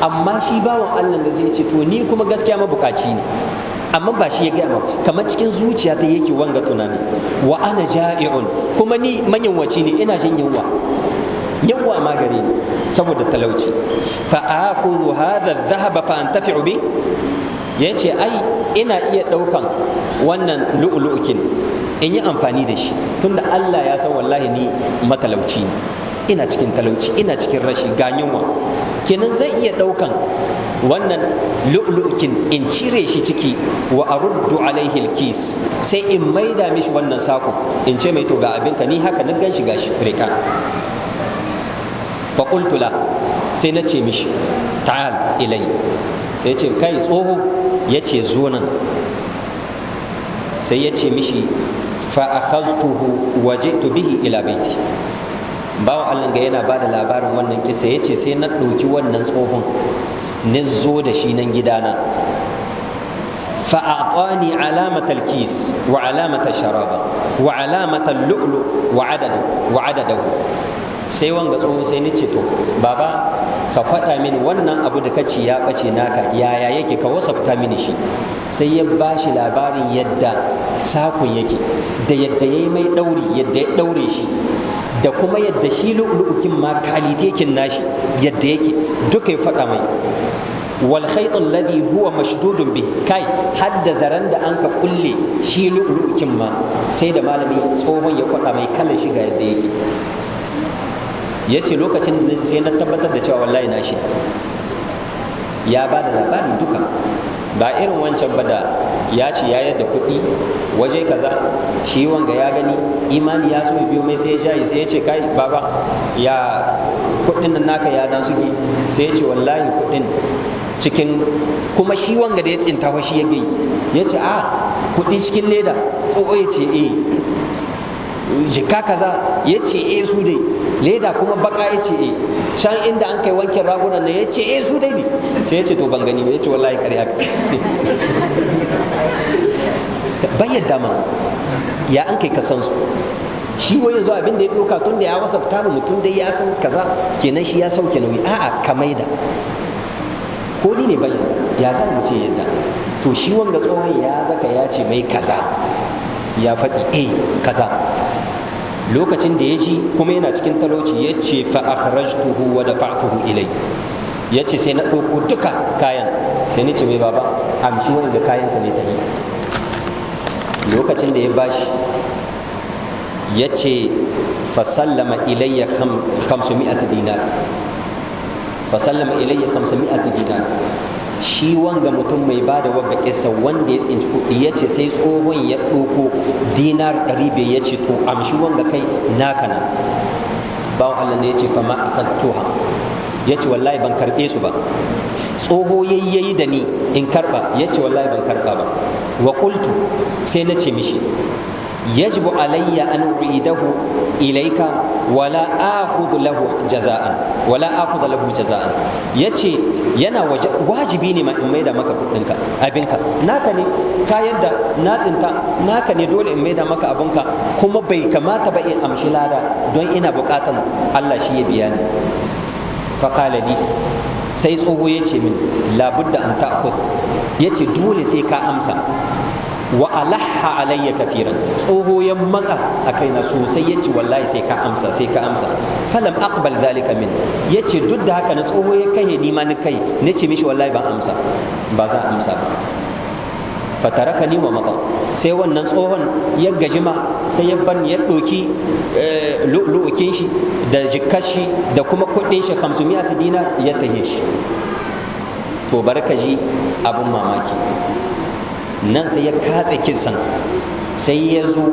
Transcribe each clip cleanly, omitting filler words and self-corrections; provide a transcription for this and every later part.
Amma shi bawan Allah da zai ce to ni kuma gaskiya mabukaci ne, amma ba shi ya gaya ma, kamar cikin zuciya ta yake wanga tunani, wa ana ja'i'un, kuma ni manyanwaci ne, ina jin yunwa, yunwa ma gare ni saboda talauci. Fa akhudhu hadha adh-dhahaba fa antafi'u bi, yace ai ina iya daukan wannan lu'lu'ukin in yi amfani da shi, tunda Allah ya san wallahi ni matalauci ne, ina cikin talauci, ina cikin rashi, ga yunwa, kenan zai iya daukan wannan lu'lu'ukin in cire shi ciki, wa aruddu alaihi alkis, sai in maida mishi wannan sako, in ce mai to ga abinka, ni haka na gan shi gashi rika. Fa qultu la, sai na ce mishi ta'al ilai, sai ya ce kai tsoho, ya ce zo nan. Sai ya ce mishi fa akhaztuhu wa ji'tu bihi ila baiti. Bawan Allah ga yana bada labarin wannan kisa, ya ce sai na ɗauki wannan tsohon ni zo da shi nan gidana. Fa a'tani alamatal kis wa alamatal sharaba wa alamatal lu'lu wa adadu wa adadahu. Sai wanga tsoho sai ni ce to baba ka faɗa mini wannan abu da kace ya ɓace naka yaya yake, ka wasafta mini shi. Sai ya bashi labarin yadda sakon yake, da yadda yayi mai ɗauri, yadda ya ɗaure shi, da kuma yadda shi lu'lu'ukin ma kalitekin nashi yadda yake, duka ya faɗa mai. Wal khayt alladhi huwa mashdudun bihi, kai hadda zaren da anka kulle shi lu'lu'ukin ma sai da malami tsohon ya faɗa mai kalar shi ga yadda yake. Yace lokacin da sai na tabbatar da cewa wallahi nashi ya ba da labarin duka, ba irin wancan ba da ya ce ya yadda kuɗi waje kaza, shi wanga ya gani imani ya so ya biyo mai, sai ya jayi, sai ya ce kai baba ya kuɗin nan naka ya dan suke, sai ya ce wallahi kuɗin cikin, kuma shi wanga da ya tsinta fa shi ya gai, ya ce a kuɗi cikin leda, tsoho ya ce eh jika kaza, ya ce eh su dai leda kuma baka, ya ce eh can inda an kai wankin ragunan ne, ya ce eh su dai ne, sai ya ce to ban gani ba, ya ce wallahi ƙarya ban yadda ma ya an kai kasan su. Shi wai yanzu abin da ya ɗauka tun da ya wasafta mu mutum dai ya san kaza kenan shi ya sauke nauyi, a'a ka maida ko ni ne ban yadda, ya za mu ce yadda. To shi wanga tsohon ya zaka ya ce mai kaza, ya faɗi eh kaza. Lokacin da ya ji kuma yana cikin talauci, ya ce fa akhrajtuhu wa dafa'tuhu ilai, ya ce sai na ɗauko duka kayan, sai ni ce mai baba amshi wani da kayan ka ne ta yi. Lokacin da ya bashi ya ce fa sallama ilayya 500 dinar, fa sallama ilayya 500 dinar. Shi wanga mutum mai ba da wagga kissa wanda ya tsinci kuɗi, ya ce sai tsohon ya ɗauko dinar 500 ya ce to amshi wanga kai naka na. Bawan Allah ne ya ce fama akhadtuha, ya ce wallahi ban karɓe su ba. Tsoho yayyayi da ni in karɓa, ya ce wallahi ban karɓa ba. Wa qultu, sai na ce mishi yajibu alayya an u'idahu ilayka wala akhudhu lahu jaza'an, wala akhudhu lahu jaza'an. Yace yana wajibi ne ma in maida maka kudinka, abinka naka ne, kayan da na tsinta naka ne, dole in maida maka abinka, kuma bai kamata ba in amshi lada don ina bukatan Allah shi ya biya ni. Fa qala li, sai tsoho yace min labudda an ta'khudh, yace dole sai ka amsa. Wa alaha alayya kafiran, tsoho ya matsa a kaina sosai, yace wallahi sai ka amsa, sai ka amsa. Falam aqbal zalika min, yace duk da haka na tsoho ya kai ni ma ni kai, nace mishi wallahi ban amsa ba, zan amsa ba. Fatarakani wa mata, sai wannan tsohon ya gaji ma sai ya bar ya ɗauki lu'lu'ukin shi da jikkar shi da kuma kuɗin shi 500 dinar ya tahe shi. To barkaji abun mamaki nan, sai ya katse kisan, sai ya zo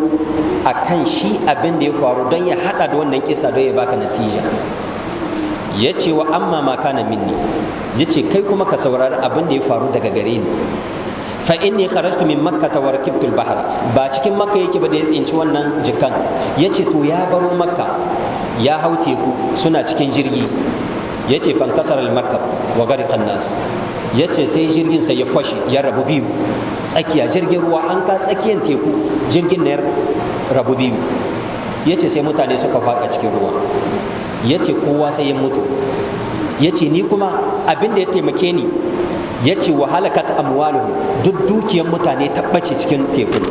a kan shi abin da ya faru don ya hada da wannan kisa don ya baka natija. Ya ce wa amma ma kana minni, ya ce kai kuma ka saurari abin da ya faru daga gare ni. Fa inni kharajtu min makkah wa rakibtu al-bahr, ba cikin makka yake ba da ya tsinci wannan jikan. Ya ce to ya baro makka ya hau teku, suna cikin jirgi. Ya ce fankasar al-markab wa gariqa an-nas, ya ce sai jirgin sai ya fashi ya rabu biyu, tsakiya jirgin ruwa an ka tsakiyan teku, jirgin na rabu biyu. Ya ce sai mutane suka faɗa cikin ruwa, ya ce kowa sai ya mutu. Yace ni kuma abin da ya taimake ni, yace wa halakat amwaluhum, duk dukiyar mutane ta bace cikin teku.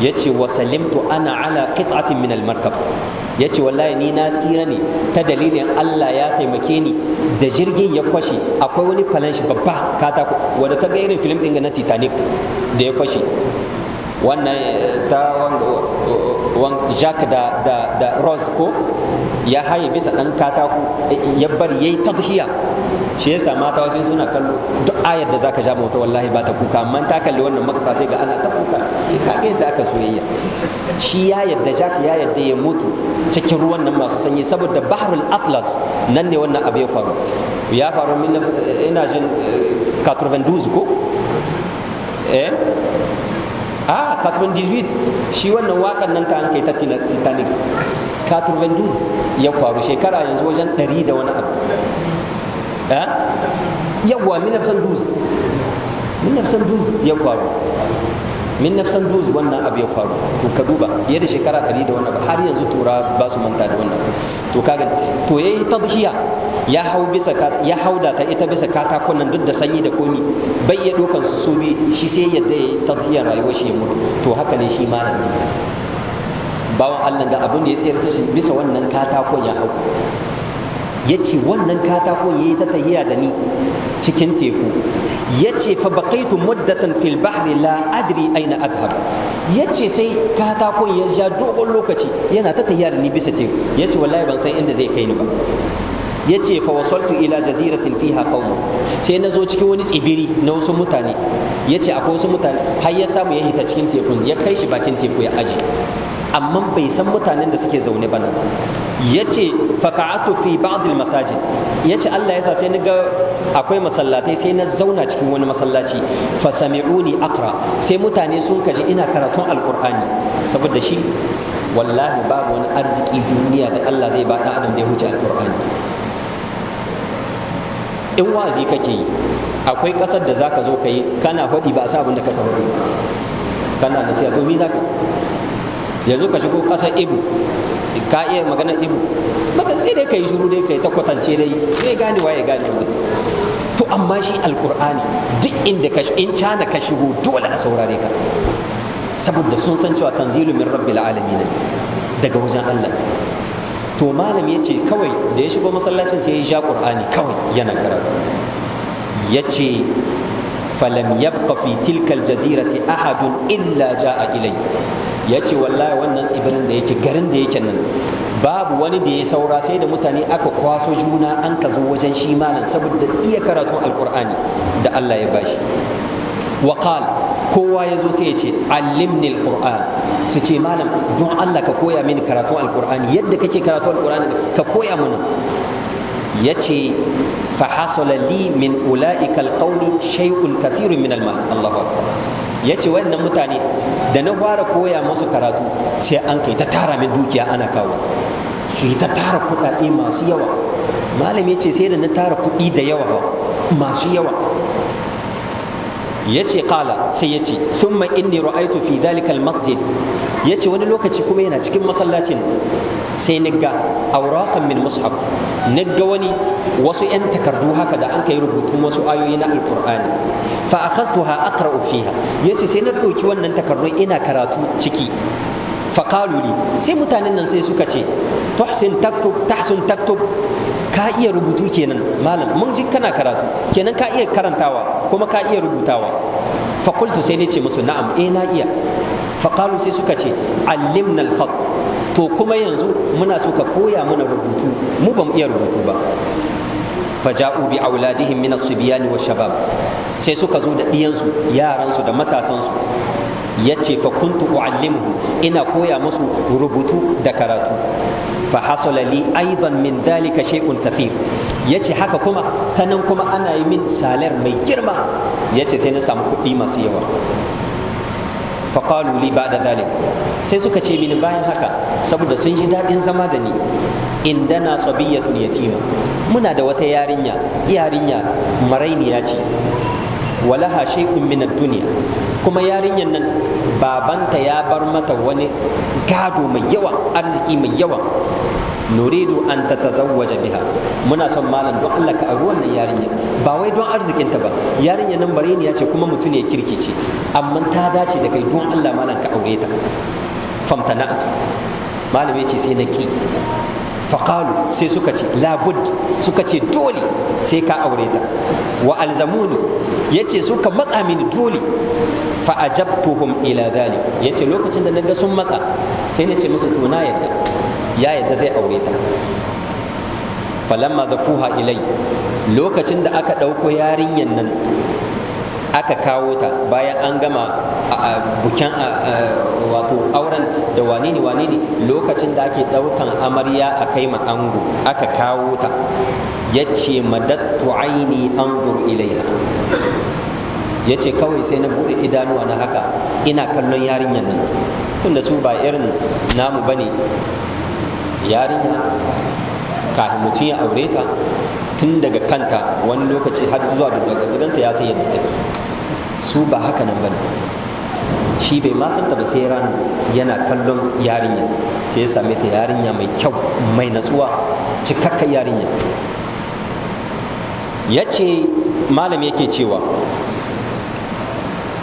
Yace wa salimtu ana ala qit'atin min al-markab, yace wallahi ni na tsira ne ta dalilin Allah ya taimake ni da jirgin ya kwashe. Akwai wani falanshi babba katako wanda kaga irin film din na Titanic da ya fashe, wannan ta Jack da Rose ko ya haye bisa dan katako ya bari yayi tadhiya. Shi yasa mata wasu suna kallo duk ayar da zaka ja mota wallahi ba ta kuka, amma ta kalli wannan makata sai ga ana ta kuka, sai ka ga yadda aka soyayya. Shi ya yadda Jack ya yadda ya mutu cikin ruwan nan masu sanyi, saboda Bahrul Atlas nan ne wannan abu ya faru. Ya faru min ina jin 92 ko 98, shi wannan wakan nan ta an kai ta Titanic 92 ya faru, shekara yanzu wajen 100 da wani abu. Yawwa 1912 ya faru, 1912 wannan abu ya faru. To ka duba fiye da shekara 100 da wannan abu, har yanzu tura ba su manta da wannan. To kaga to yayi tadhiya, ya hau bisa ya hauda ta ita bisa katakon nan duk da sanyi da komi bai iya dokan su su bi shi, sai yadda yayi tadhiyar rayuwar shi ya mutu. To haka ne shi malami bawan Allah ga abin da ya tsayar shi bisa wannan katakon ya hau. Yace wannan katakon yayi ta tahiya da ni cikin teku. Yace fa baqaitu muddatan fil bahri la adri aina adhhab. Yace sai katakon ya ja dogon lokaci yana ta tahiya da ni bisa teku. Yace wallahi ban san inda zai kai ni ba. Yace fa wasaltu ila jaziratin fiha qaumun, sai na zo cikin wani tsibiri na wasu mutane. Yace akwai wasu mutane, har ya samu ya hita cikin tekun, ya kai shi bakin teku ya aje, amma bai san mutanen da suke zaune ba nan. Yace faka'atu fi ba'd al-masajid, yace Allah yasa sai naga akwai masallatai, sai na zauna cikin wani masallaci. Fa sami'uni aqra, sai mutane sun kaji ina karatun alqur'ani. Saboda shi wallahi babu wani arziki duniya da Allah zai ba dan adam da ya huce alqur'ani. In wa'azi kake yi, akwai kasar da zaka zo kai kana faɗi ba a sa abin da kaka faɗi, kana nasiha, to me zaka yanzu ka shigo kasar Ibu, ka iya magana Ibu maka sai dai kai shiru dai kai ta kwatance dai sai gane waye gane wani. To amma shi alqur'ani duk inda ka in cana ka shigo dole a saurare ka, saboda sun san cewa tanzilu min rabbil alamin daga wajen Allah. To malam yace kawai da ya shigo masallacin sai ya ja qur'ani kawai yana karatu. Yace falam yabqa fi tilka aljazirati ahadun illa jaa ilai. Yace wallahi wannan tsibirin da yake garin da yake nan babu wani da ya saura, sai da mutane aka kwaso juna an ka zo wajen shi malam saboda iya karatun alqur'ani da Allah ya bashi. Wa qal, kowa ya zo sai ya ce allimni alqur'an, su ce malam don Allah ka koya mini karatun alqur'ani, yadda kake karatun alqur'ani ka koya mana. Yace fa hasala li min ulaika alqawmi shay'un kathirun min almal. Allahu akbar. Yace wayannan mutane da na fara koya musu karatu sai an kai ta tara min dukiya ana kawo, su yi ta tara kuɗaɗe masu yawa. Malam yace sai da na tara kuɗi da yawa masu yawa. Yace qala, sai yace thumma inni ra'aytu fi dhalika almasjid. Yace wani lokaci kuma yana cikin masallacin sai nigga awraqan min mushaf, nigga wani wasu yan takardu haka da an kai rubutun wasu ayoyi na alqur'ani. Fa akhadtuha aqra'u fiha, yace sai na dauki wannan takardun ina karatu ciki. Fa qalu li, sai mutanen nan sai suka ce tuhsin taktub, tahsin taktub, ka iya rubutu kenan malam, mun ji kana karatu kenan, ka iya karantawa kuma ka iya rubutawa. Fa qultu, sai nace musu na'am, eh na iya. Fa qalu, sai suka ce allimna al-khat, to kuma yanzu muna so ka koya mana rubutu, mu ba mu iya rubutu ba. Faja'u bi auladihim min as-sibyan wa shabab, sai suka zo da diyansu, yaransu da matasansu. Yace fa kuntu uallimuhum, ina koya musu rubutu da karatu. Fa hasala li aidan min dhalika shay'un kathir, yace haka kuma tanan kuma ana yi min salar mai girma. Yace sai na samu kuɗi masu yawa. Fa qalu li ba'da dhalik, sai suka ce mini bayan haka, saboda sun ji daɗin zama da ni, indana sabiyatun yatima, muna da wata yarinya, yarinya marainiya ce, walaha shay'un min ad-dunya, kuma yarinyan nan babanta ya bar mata wani gado mai yawa, arziki mai yawa. Nuridu an tatazawwaja biha, muna son malam don Allah ka auri wannan yarinya, ba wai don arzikinta ba, yarinya nan bareniya ce kuma mutum ne kirki ce, amma ta dace da kai, don Allah malam ka aure ta. Famtana'atu, malam ya ce sai na ki. Faqalu, sai suka ce labud, suka ce dole sai ka aure ta. Wa alzamuni, yace suka matsa mini dole. Fa ajabtuhum ila dhalik, yace lokacin da naga sun matsa sai na ce musu to na yadda, ya yadda zai aure ta. Falamma zafuha ilai, lokacin da aka ɗauko yarinyan nan aka kawo ta bayan an gama bukin wato auren da wane ne wane ne, lokacin da ake ɗaukan amarya a kai ma ango aka kawo ta, yace madattu aini anzur ilaiha, yace kawai sai na buɗe idanuwa na haka ina kallon yarinyan nan, tunda su ba irin namu bane, yarinya kafin mutum ya aure ta tun daga kanta wani lokaci har zuwa daga gidanta ya san yadda take, su ba haka nan bane. Shi bai ma san ta ba sai ran yana kallon yarinya, sai ya same ta yarinya mai kyau mai natsuwa, cikakken yarinya. Yace malam yake cewa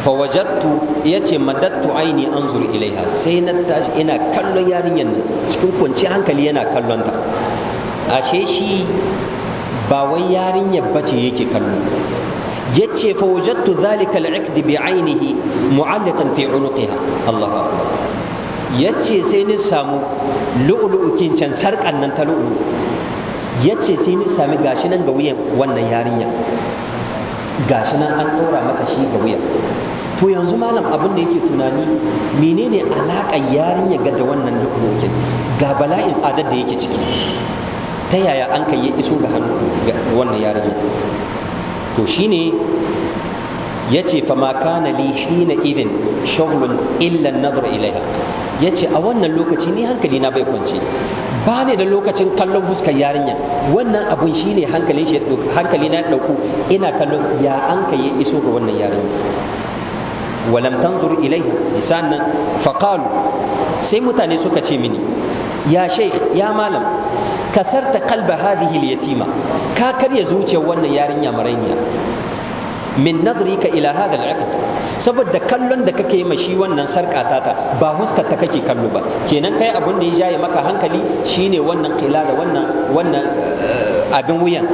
fawajattu, yace madattu aini anzur ilaiha, sai na tashi ina kallon yarinyar nan cikin kwanci hankali yana kallon ta. Ashe shi ba wai yarinyar bace yake kallo. Yace fawajattu dhalika al-iqd bi ainihi mu'allaqan fi unuqiha. Allahu akbar. Yace sai ni samu lu'lu'ukin can, sarkan nan ta lu'lu, yace sai ni sami gashi nan ga wuyan wannan yarinya, gashi nan an ɗora mata shi ga wuyan. To yanzu malam abin da yake tunani, menene alaƙar yarinya ga da wannan lu'lu'ukin, ga bala'in tsadar da yake ciki, ta yaya an kai ya iso ga hannu wannan yarinya? To shine yace fa ma kana li hina idin shughlun illa an-nazar ilaiha. Yace a wannan lokaci ni hankali na bai kwance, ba ne da lokacin kallon fuskar yarinya, wannan abun shine hankali shi, hankali na dauku ina kallon ya an kai ya iso ga wannan yarinya. Walam tanzur ilaiha lisanan. Faqalu, sai mutane suka ce mini, ya sheikh, ya malam, kasarta qalba hadhihi al-yatima, ka karya zuciyar wannan yarinya marainiya, min nadrika ila hadha al-aqd, saboda kallon da kake ma shi wannan sarka tata ba huskar ta kake kallo ba, kenan kai abun da ya jaye maka hankali shine wannan qila da wannan abin wuyan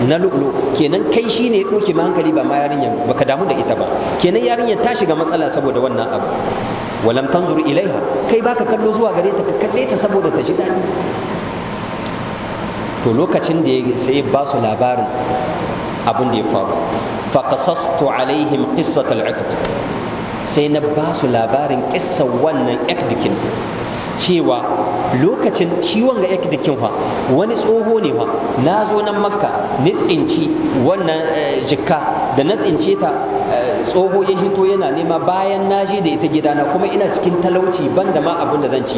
na lu'lu, kenan kai shine ya doke ma hankali ba ma yarinya, baka damu da ita ba, kenan yarinyar ta shiga matsala saboda wannan abu. Walam tanzur ilaiha, kai baka kallo zuwa gare ta, ka kalle ta saboda ta ji daɗi. To lokacin da sai ba su labarin abin da ya faru, faqasastu alaihim qissat al-iqd, sai na ba su labarin qissar wannan iqdikin, cewa lokacin ciwon ga iqdikin fa wani tsoho ne fa, na zo nan Makka ni tsinci wannan jikka, da na tsince ta tsoho ya hito yana nema, bayan na je da ita gidana kuma ina cikin talauci ban da ma abin da zan ci,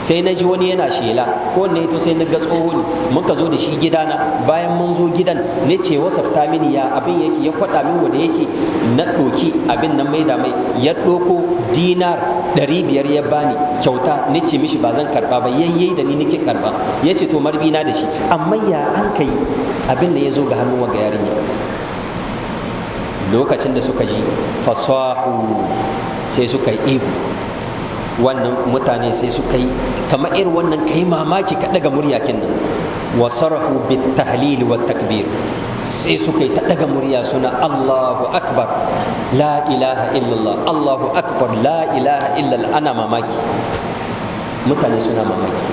sai na ji wani yana shela ko wanne hito, sai na ga tsoho ne, muka zo da shi gidana. Bayan mun zo gidan ne ce wasafta mini ya abin yake, ya faɗa min wanda yake, na ɗoki abin nan mai da mai, ya ɗoko dinar 500 ya bani kyauta, ni ce mishi ba zan karɓa ba, yayyai da ni nake karɓa, ya ce to marbi na da shi. Amma ya an kai abin da ya zo ga hannun wa ga yarinya? Lokacin da suka ji fasahu sai suka yi ihu, wannan mutane sai suka yi kamar irin wannan kai mamaki ka daga murya kenan, wa sarahu bit tahlil wa takbir, sai suka yi ta daga murya suna Allahu akbar, la ilaha illallah, Allahu akbar, la ilaha illallah, ana mamaki, mutane suna mamaki.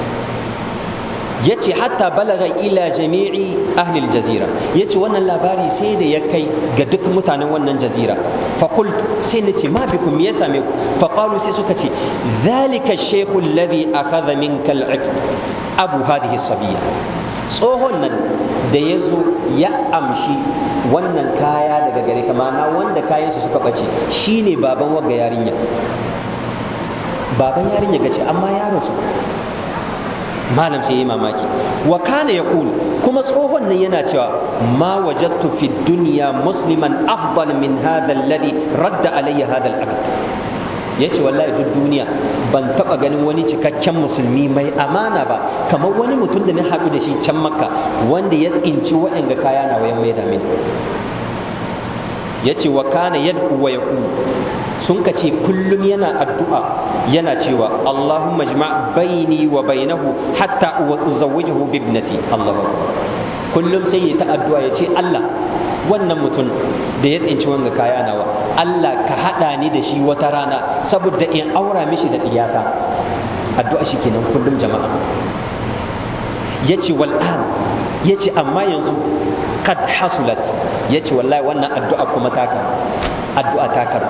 Yace hatta balaga ila jami'i ahli aljazira, yace wannan labari sai da ya kai ga duk mutanen wannan jazira. Fa qultu, sai nace ma bikum, me ya same ku? Fa qalu, sai suka ce dhalika ash-shaykhu alladhi akhadha minka al-iqd abu hadhihi as-sabiyya, tsohon nan da ya zo ya amshi wannan kaya daga gare ka, ma'ana wanda kayan shi suka bace, shine baban wagga yarinya, baban yarinya gace, amma ya rasu. Malam sai yi mamaki. Wa kana yaqul, kuma tsohon nan yana cewa ma wajadtu fi dunya musliman afdal min hadha alladhi radda alayya hadha al-aqd, Ya ce wallahi duk duniya ban taɓa ganin wani cikakken musulmi mai amana ba kamar wani mutum da na haɗu da shi can Makka wanda ya tsinci waɗanga kaya na wayan mai damin. Ya ce wa kana yad'u wa yaqulu, sun ka ce kullum yana addu'a yana cewa Allahumma jma' baini wa bainahu hatta uzawwijahu bi ibnati. Allahu akbar. Kullum sai ya ta addu'a ya ce Allah, wannan mutum da ya tsinci wanga kaya nawa, Allah ka haɗa ni da shi wata rana saboda in aura mishi da ɗiyata. Addu'a shi kenan kullum jama'a. Ya ce wal'an, ya ce amma yanzu kad hasulat, ya ce wallahi wannan addu'a kuma taka addu'a takar.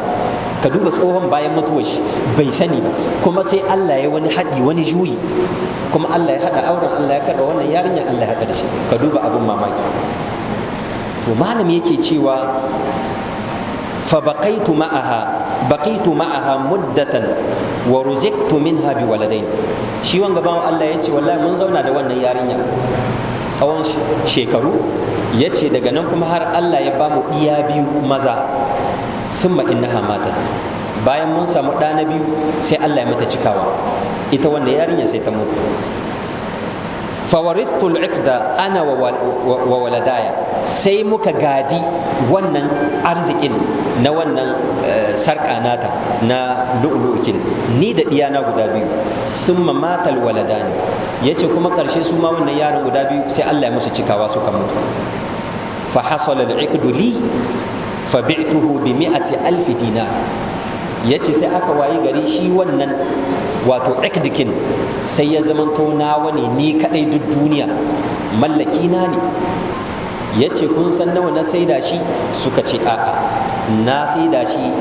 Ka duba tsohon bayan mutuwar shi bai sani ba, kuma sai Allah ya wani haɗi wani juyi, kuma Allah ya haɗa auren, Allah ya karɓa wannan yarinya, Allah ya haɗa da shi. Ka duba abin mamaki. To malam yake cewa fa baqaitu ma'aha baqitu ma'aha muddatan wa ruziqtu minha bi waladain. Shi wanga bawan Allah yace wallahi mun zauna da wannan yarinya tsawon shekaru, yace daga nan kuma har Allah ya bamu iya biyu maza. Thumma innaha matat. Bayan mun samu ɗa na biyu sai Allah ya mata cikawa, ita wannan yarinya sai ta mutu. Fawarithtu al-iqda ana wa waladaya, sai muka gadi wannan arzikin na wannan sarƙa nata na lu'lu'ukin, ni da diyana guda biyu. Thumma mata al-waladani, yace kuma ƙarshe su ma wannan yaran guda biyu sai Allah ya musu cikawa suka mutu. Fa hasala al-iqdu li fa bi'tuhu bi 100,000 dinar. Yace sai aka wayi gari shi wannan wato ikdikin sai ya zamanto nawa ne ni kadai duk duniya, mallaki na ne. Yace kun san nawa na saida shi? Suka ce a'a, na saida shi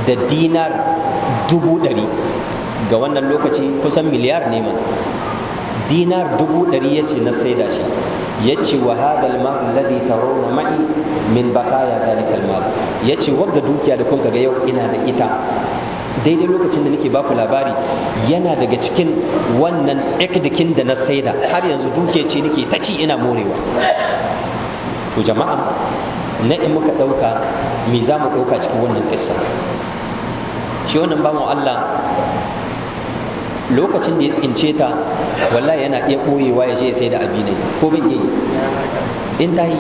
da dinar 100,000. Ga wannan lokaci kusan miliyar ne ma. Dinar 100,000 yace na saida shi. Yace wa hadha al-mal alladhi tarawna ma'i min baqaya dhalika al-mal. Yace wagga dukiya da kun ga yau ina da ita, daidai lokacin da nake baku labari yana daga cikin wannan ikdikin da na saida, har yanzu dukiya ce nake ta ci ina morewa. To jama'a, na in muka dauka me za mu dauka cikin wannan kissa? Shi wannan bawan Allah lokacin da ya tsince ta wallahi yana iya ɓoyewa ya je ya sai da abinai, ko bai iya yi tsinta yi.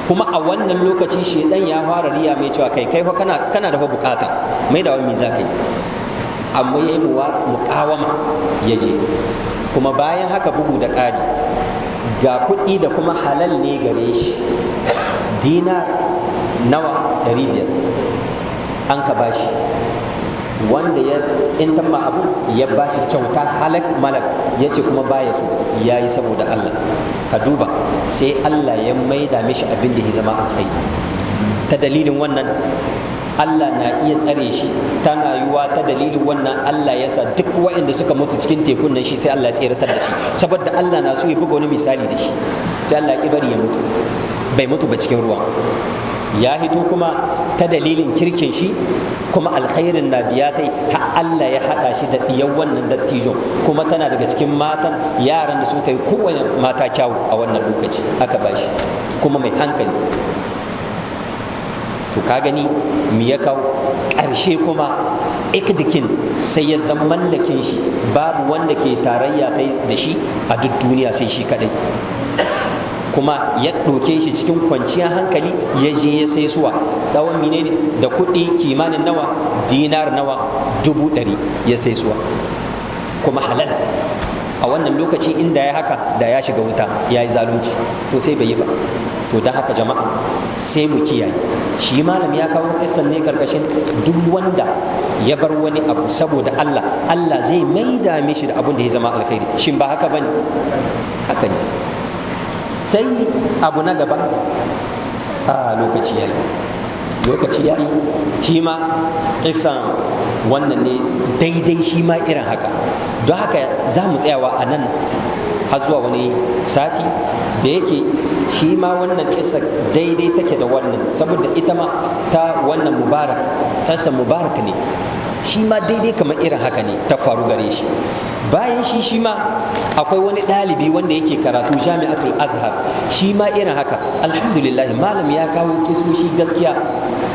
Kuma a wannan lokaci shedan ya fara riya mai cewa kai kai fa kana da fa bukata mai da wani za ka yi, amma yayi muqawama ya je. Kuma bayan haka bugu da ƙari ga kuɗi da kuma halal ne gare shi, dinar nawa 500 an ka bashi, wanda ya tsintan ma abu ya bashi kyauta halak malak, ya ce kuma baya so, ya yi saboda Allah. Ka duba sai Allah ya maida mishi abin da ya zama alkhairi. Ta dalilin wannan Allah na iya tsare shi, tana yiwuwa ta dalilin wannan Allah ya sa duk waɗanda suka mutu cikin tekun nan shi sai Allah ya tseratar da shi, saboda Allah na so ya buga wani misali da shi, sai Allah ya ki bari ya mutu, bai mutu ba cikin ruwa. Ya hito kuma ta dalilin kirkin shi kuma alkhairin na biya tai har Allah ya haɗa shi da ɗiyan wannan dattijon, kuma tana daga cikin matan yaran da suka yi kowane mata kyawu a wannan lokaci aka bashi, kuma mai hankali. To ka gani me ya kawo ƙarshe kuma ikdikin sai ya zama mallakin shi, babu wanda ke tarayya da shi a duk duniya sai shi kaɗai. Kuma ya ɗauke shi cikin kwanciyar hankali ya je ya sai suwa tsawon menene da kuɗi kimanin nawa, dinar nawa, 100,000 ya sai suwa, kuma halal. A wannan lokaci inda ya haka da ya shiga wuta ya yi zalunci, to sai bai yi ba. To don haka jama'a sai mu kiyaye. Shi malam ya kawo kissan ne karkashin duk wanda ya bar wani abu saboda Allah, Allah zai maida mishi da abun da ya zama alkhairi. Shin ba haka bane? Haka ne. Sai abu na gaba, a lokaci yayi, lokaci yayi. Shi ma kisan wannan ne daidai, shi ma irin haka. Don haka za mu tsayawa a nan. Har zuwa wani sati da yake shi ma wannan kisa daidai take da wannan, saboda ita ma ta wannan Mubarak, Hassan Mubarak ne, shi ma daidai kamar irin haka ne ta faru gare shi. Bayan shi, shi ma akwai wani ɗalibi wanda yake karatu Jami'atul Azhar, shi ma irin haka. Alhamdulillah, malam ya kawo kisoshi gaskiya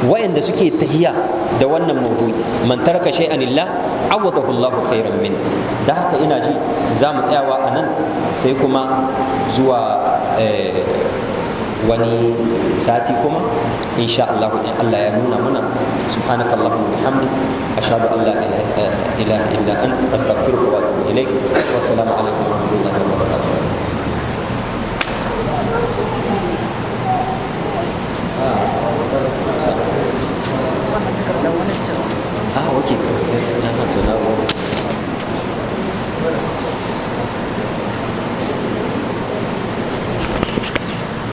wayanda suke tahiya da wannan maudu'i: man taraka shay'an lillah awadahu Allahu khairan min. Da haka ina ji za mu tsayawa a nan, sai kuma zuwa wani sati kuma insha Allah, in Allah ya nuna mana. Subhanaka allahumma bihamdik, ashhadu an la ilaha illa anta, astaghfiruka wa atubu ilaik. Wassalamu alaikum wa rahmatullahi wa barakatuh. Ah, okay, to, yes, na to, na gode.